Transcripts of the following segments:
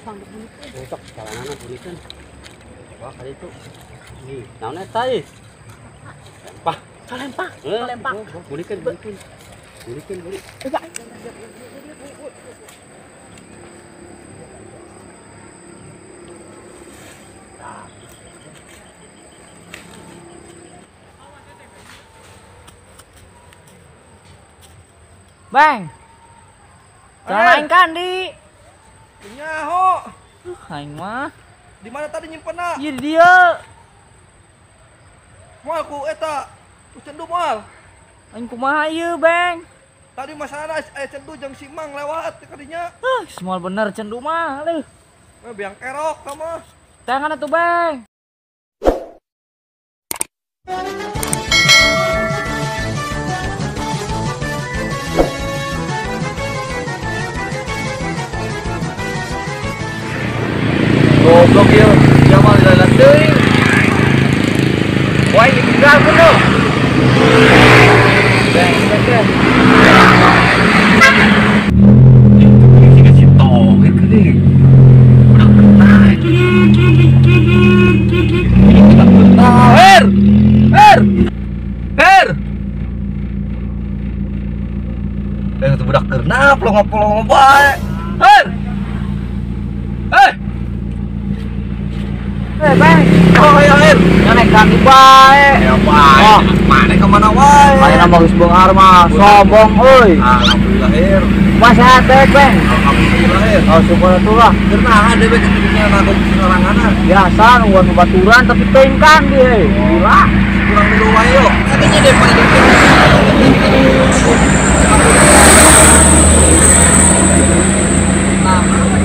Cocok jalanana bunikeun. Wah, kali itu. Ih, naon eta ieu? Lempah. Lempah. Lempah. Bunikeun, bunikeun. Bunikeun, bunik. Bang. Celana aing kan di. Nyaho. Aing mah. Di mana tadi nyimpenna? Ieu di dieu. Moal ku eta. Ku cendu moal. Aing kumaha ieu, Bang? Tadi masalahna aya cendu jeung si Mang lewat ka dinya. Heuh, moal bener cendu mah, leuh. Biang kerok ka mah. Tangan atuh, Bang. Goblok ieu, dia mah lila teuing. Wah, ditinggal kuno. Bang, bang. Si tongit geuning. Budak betah. Budak betah. Her. Her. Her. Eh, itu budak keunap lo bae. Her. Eh. Eh, Bang. Oh, ya, Er. Ya naik kaki bae. Ya bae. Oh, mana ke mana wae? Ayeuna mah geus beunghar mah, sombong euy. Alhamdulillah, Er. Mah sehat deh, Bang. Alhamdulillah, Er. Oh, syukur atuh lah. Kunaha dewe katidinya nagog soranganna? Biasa nungguan babaturan tapi teuing kan dia. Gila. Kurang dulu wae yo. Katanya deh pada Nah,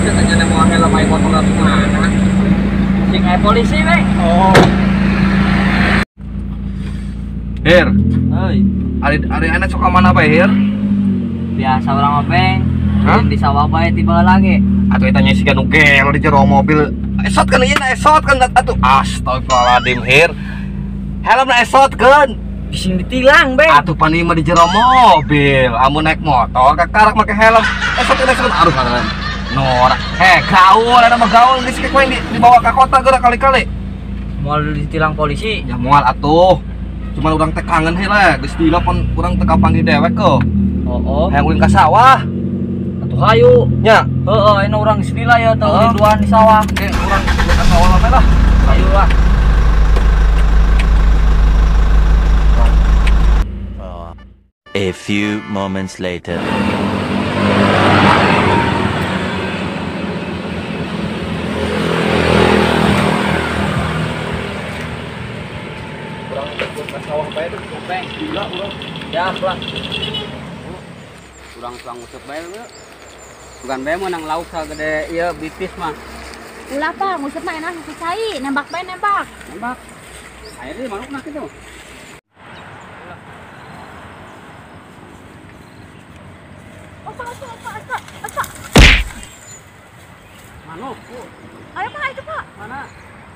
katanya mau helm aing motor atuh mana? Sing aya polisi, Bang. Oh. Her. Heuy. Ari anak sok ka mana bae, Her? Biasa urang mah, Bang. Di sawah bae tiba lagi. Atuh eta nya siga nu gelo di jero mobil. Esot kan ieu na esot kan atuh. Astagfirullahaladzim, Her. Helmna esot kan. Bising ditilang, Bang. Atuh pan ieu mah di jero mobil. Amun naik motor kakarak make helm. Esot kan esot aduh kan. Norak. Heh, gaul ada mah gaul geus ke dibawa ke kota geura kali-kali. Moal ditilang polisi. Ya moal atuh. Cuman urang teh kangen heula, geus dila pan urang teh kapanggih dewek ke. Oh. Hayang ulin ka sawah. Atuh hayu. Nya. Heeh, ayeuna urang geus lila ya tau rinduan di sawah. Oke, urang ka sawah bae lah. Hayu lah. A few moments later. Gila urang. Ya lah. Urang tuang useup bae we. Bukan bae menang lauk sagede ieu bitis mah. Ulah Pak, nguseup mah enak ku cai, nembak bae nembak. Nembak. Aya deui manukna kitu. Opa, opa, opa, opa, opa. Manuk, Bu. Ayo Pak, itu Pak. Mana?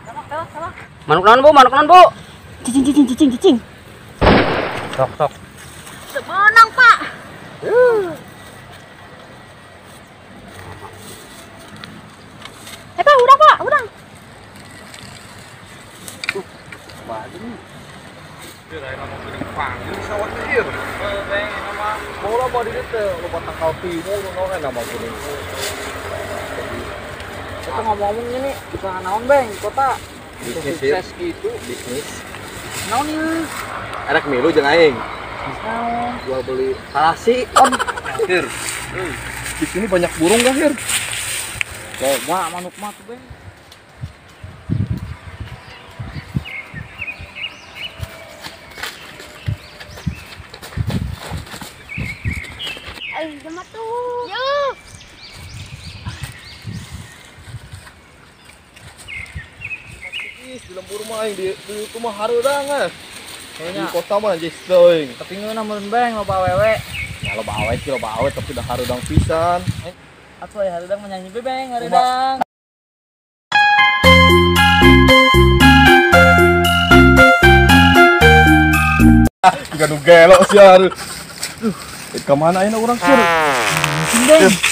Sawah, sawah, sawah. Manuk naon, Bu? Manuk naon, Bu? Cicing, cicing, cicing, cicing. Sok, sok. Menang, Pak. Eh, Pak, udah, Pak, udah. Bagus. Panggil sawah teh ieu. Bola mah di dieu teh loba tangkal timun naon enak mah geuning. Kita ngomong-ngomong ini usaha naon, Bang, kota. Bisnis sukses gitu, bisnis. Naon ieu? Erek milu jeung aing. Naon? Jual beli tarasi. Hir. Di sini banyak burung gak, Hir? Loba manuk mah tuh, Bang. Ayo, sama tuh. Yuk. Di lembur mah aing di itu mah hareudang eh. Di kota mah geus teuing. Tapi ngeunah meureun, Bang, loba awewe. Ya loba awewe sih loba awewe tapi dah hareudang pisan. Atuh aya hareudang menyanyi be, Bang, hareudang. Ah, juga nu gelo sia. Duh, ka mana ayeuna urang sih?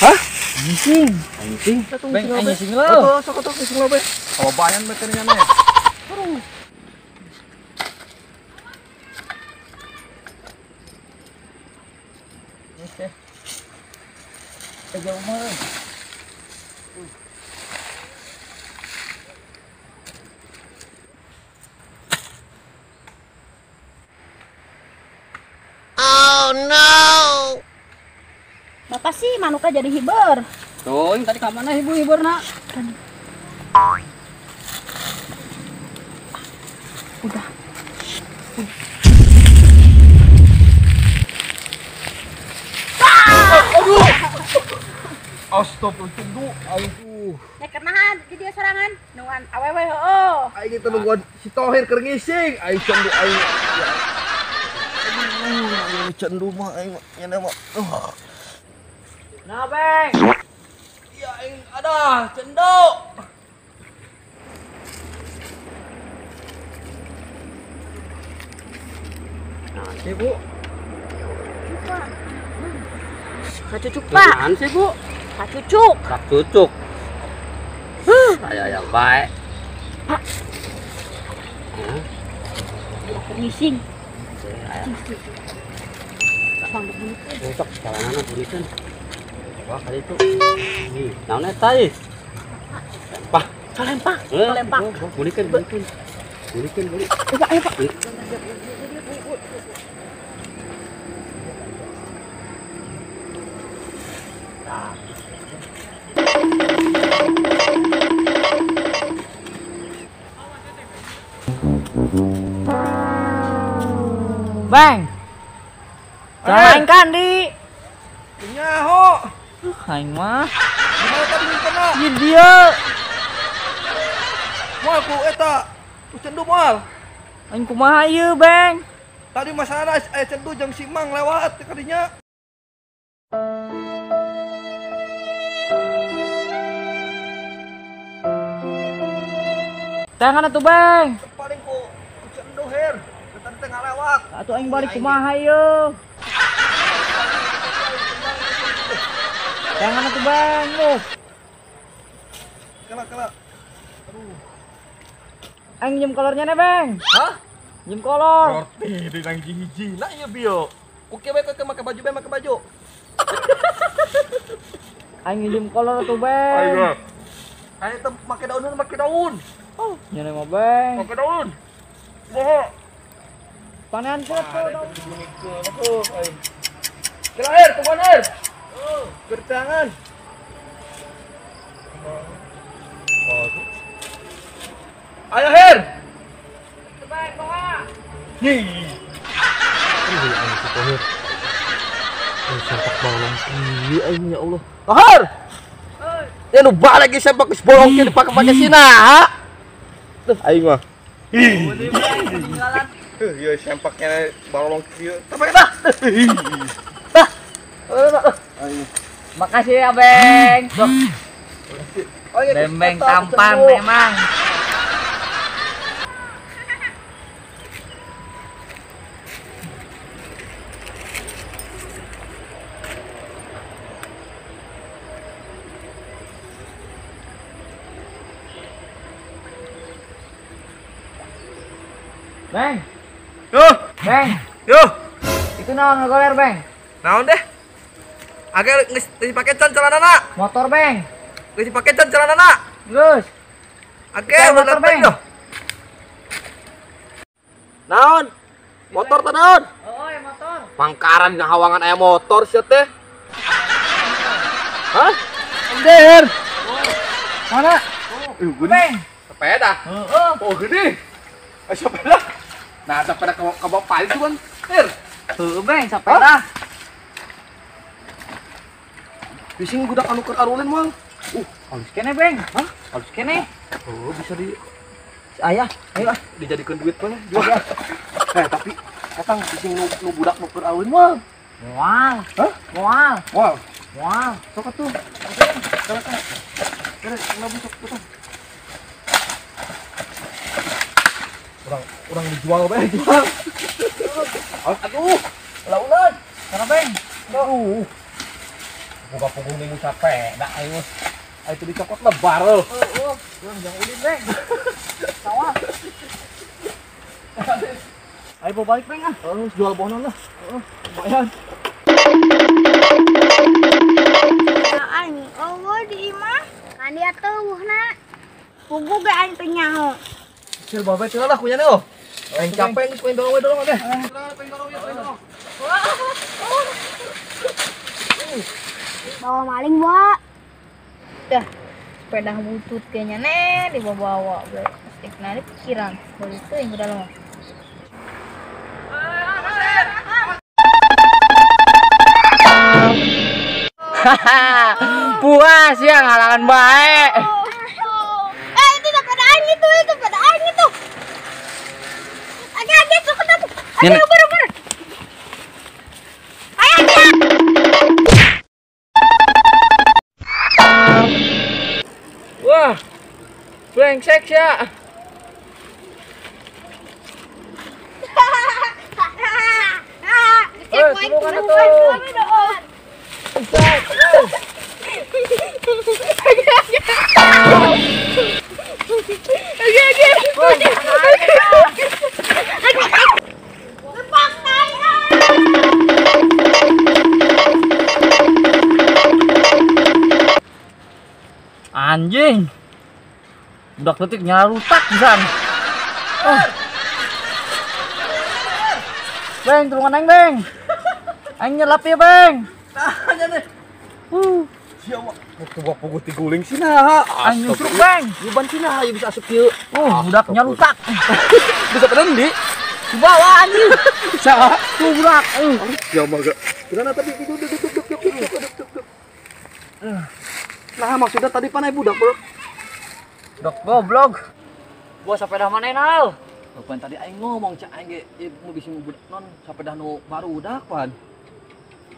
Hah? Ngising. Ngising. Beng, aing ngising leuh. Sok atuh ngising leuh, Beng. Kalau bayan beh teh nya. Aduh. Jauh mah. Oh no. Bapak sih manuka jadi hiber. Tuh, yang tadi ka mana ibu hiberna? Udah. Aduh. Astagfirullah, aduh. Nek kenahan di dia sorangan, nungguan awewe heueuh. Aing teh nungguan si Tohir keur ngising, aing cendu aing. Aduh, aing cendu mah aing nya mah. Nah, Beng. Iya aing ada cendu. Nah, sih, Bu. Kacucuk, Pak. Apaan sih, Bu? Kacucuk. Kacucuk. Ayo yang baik. Pak. Ngising. Besok jalanana bunikeun. Wah, kali itu. Ih, naon eta ieu? Lempah. Lempah. Lempah. Bunikeun, bunikeun. Bunikeun, beli. Ayo, Pak. Bang. Jangan kan di. Nyaho. Aing mah. Gimana tadi nyimpenna? Ieu dia. Moal ku eta. Ku cendu moal. Aing kumaha ieu, Bang? Tadi masalahna aya cendu jeung si Mang lewat ka dinya. Tangan atuh, Bang. Paling ku cendu her. Tadi teh ngalewat. Atuh aing balik kumaha ieu? Tangan atuh, Bang, lu. Kela kela. Aduh. Aing nyium kolornya nih, Bang. Hah? Nyium kolor. Roti di nang hiji nah ieu bio. Ku kieu we make baju be make baju. Aing nyium kolor atuh, Bang. Ayo. Aing teh make daun, make daun. Oh, nyene mah, Bang. Make daun. Boho. Panean kuat tuh daun. Kela air, tungguan air. Bertangan. Ayo Her. Bang, bawa. Nih. Aing si Tohir. Sempak bolong kieu aing ya Allah. Tohir. Ya nu balik lagi sempak geus bolong kieu dipake-pake sina, ha? Tuh aing mah. Ih. Ieu sempaknya bolong kieu. Tapi dah. Dah. Makasih ya, Beng. Bembeng tampan memang. Beng. Yo. Beng. Yo. Itu naon ngegoler, Beng? Naon deh? Agak geus dipake can celanana. Motor, Beng. Geus dipake can celanana. Geus. Age motor, Beng. Naon? Motor teh naon? Oh, ya motor. Pangkaran dina hawangan aya motor sia teh. Hah? Ender. Mana? Gede. Sepeda. Heeh. Oh, gede. Sepeda. Nah, sepeda ke bawah paling cuman, Tir. Heeh, Beng, sepeda. Bising budak anu keur arulin moal. Halus kene, Beng. Hah? Halus kene. Oh, bisa di Ayah, ayo ah. Dijadikan duit mah jual. Tapi etang bising nu budak nu keur arulin moal. Moal. Hah? Moal. Moal. Moal. Sok atuh. Kala kala. Kala kala busuk atuh. Orang dijual bae, jual. Aduh, launan. Kana, Beng. Aduh. Puga-pugung minggu capek, dah ayo. Ayo itu dicokot lebar loh. Heeh. Jangan ulin, Beng. Sawah. Ayo bawa balik, Beng ah. Heeh, jual bohong lah. Heeh, lumayan. Aing eueuh di imah. Kan dia teueuhna. Pugu ge aing teu nyaho. Cil babe cil lah kunyana oh. Aing capek geus pengen dorong we dorong deh. Pengen dorong ya, pengen dorong. Bawa maling, Wak. Dah, sepeda butut kayaknya nih dibawa-bawa. Plastik nari pikiran. Boleh itu yang ke dalam. Hahaha, puas ya ngalangan baik. Itu sepeda aing itu, sepeda aing itu. Agak cukup tuh. Ayo buru-buru. Ayo, ayo. Wah, brengsek ya. Tulungan tuh. Anjing. Budak detik nyala rutak pisan. Oh. Beng, tulungan aing, Beng. Aing nyelap ya, Beng. Tanya deh. Sia mah coba puguh tiguling sina. Aing nyusruk, Beng. Ieu ban sina ieu bisa asup kieu. Oh, budaknya rutak. Bisa pedan di? Di bawah anjing. Saha? Tuh budak. Ya mah gak. Kenapa tadi duduk duduk duduk duduk duduk. Nah, maksudnya tadi panai budak, Bro. Budak goblok. Gua sepeda mana nal? Pan tadi aing ngomong cak aing ge ieu mau bisa budak non sepeda nu baru udah pan.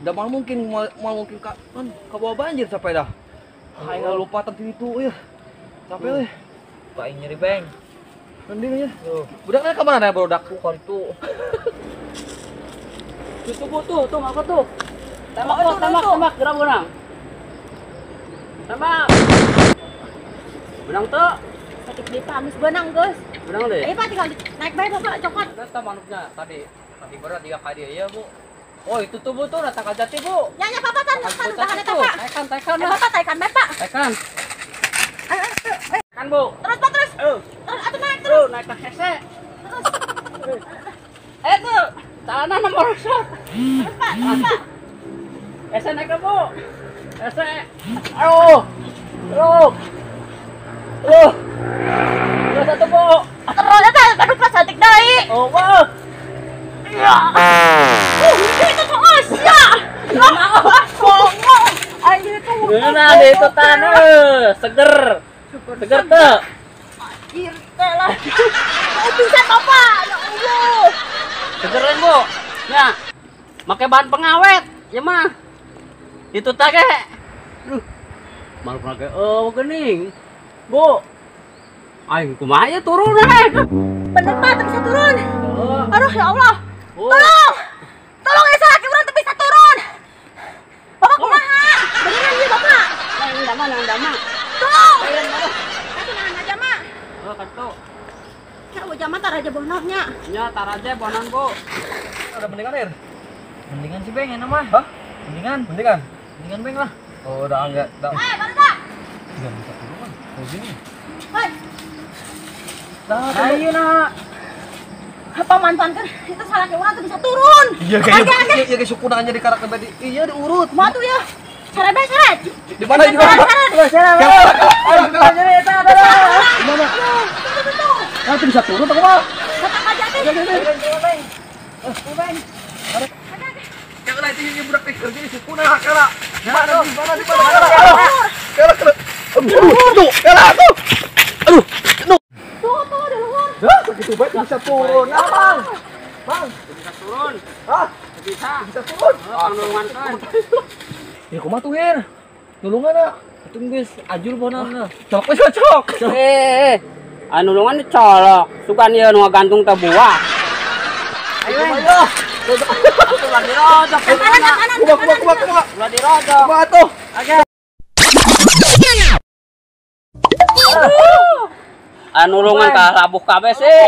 Da mal mungkin mal mungkin ka non ka bawa banjir sepeda. Aing lupa tadi itu euy. Capek euy. Pak aing nyeri, Beng. Mending ya. Budaknya ke mana ya, budak? Kali itu. Tuh, Bu, tuh, tuh apa tuh? Tembak, tuh, tembak, tembak, gerak benang. Tembak. Benang tuh. Sakit di pamis benang, Gus. Benang deh. Ayo, Pak, tinggal naik bae Bapak cokot. Terus manuknya tadi. Tadi berat 3 kali ya, Bu. Oh, itu tuh, Bu, tuh rata kajati, Bu. Ya, ya, Bapak, tahan, tahan, tahan, Pak. Taikan, taikan lah. Bapak, taikan bae, Pak. Taikan. Ayo, ayo, ayo. Taikan, Bu. Terus, Pak, terus. Terus, atuh naik terus. Naik ke hese. Terus. Tuh. Tanah nomor rusak. Terus, Pak, terus, Pak. Hese naik ke, Bu. Hese. Aduh. Aduh. Aduh. Terus satu, Bu. Terus, eta aduh, Pak, cantik deui. Oh, Bu. Iya. Itu terus ya. Ngomong. Ayo itu. Nah, itu tanah seger. Seger tuh. Anjir teh lah. Oh, bisa Bapak. Ya Allah. Segerin, Bu. Ya. Make bahan pengawet, ya mah. Itu teh ge. Duh. Malu ge oh geuning. Bu. Aing kumaha ya turun eh. Bener Pak, teu bisa turun. Aduh ya Allah. Tolong. Tolong ya salaki urang teu bisa turun. Bapak kumaha? Beneran ieu Bapak. Nang dama, nang dama. Tolong. Atuh nahan aja mah. Oh, kartu. Ya ujang mah taraja bonornya. Nya taraja bonon, Bu. Ada mendingan, Er? Mendingan sih, Beng, enak mah. Hah? Mendingan. Mendingan. Mendingan, Beng lah. Oh, udah enggak. Udah. Eh, barudak. Enggak bisa turun, kan. Kayak gini. Hei. Nah, ayo nak. Apa manfaatkan itu salaki urang tuh bisa turun. Iya kayak iya kayak suku nanya di karakter tadi. Iya diurut. Mau tuh ya. Seret bae seret. Di mana di mana? Seret. Di mana? Nah, itu bisa turun atau kumaha? Tetap aja teh. Kala itu yang budak teh kerja di suku nah kala. Mana di mana di mana kala. Kala kala. Aduh, tuh, kala tuh. Aduh, tuh. Tuh, tuh di luhur. Hah, begitu baik bisa turun. Nah, Bang. Bang, bisa turun. Hah? Bisa. Bisa turun. Oh, nulungan kan. Ya kumaha tuh, Her? Nulungan ah. Itu geus ajul bonana. Cok, cok. Anu nulungan dicolok. Sugan ieu nu ngagantung teh buah. Ayo, ayo. Atuh ulah dirojok. Kanan kanan. Kumaha kumaha kumaha. Ulah dirojok. Kumaha atuh? Oke. Anu nulungan ka labuh kabeh sih.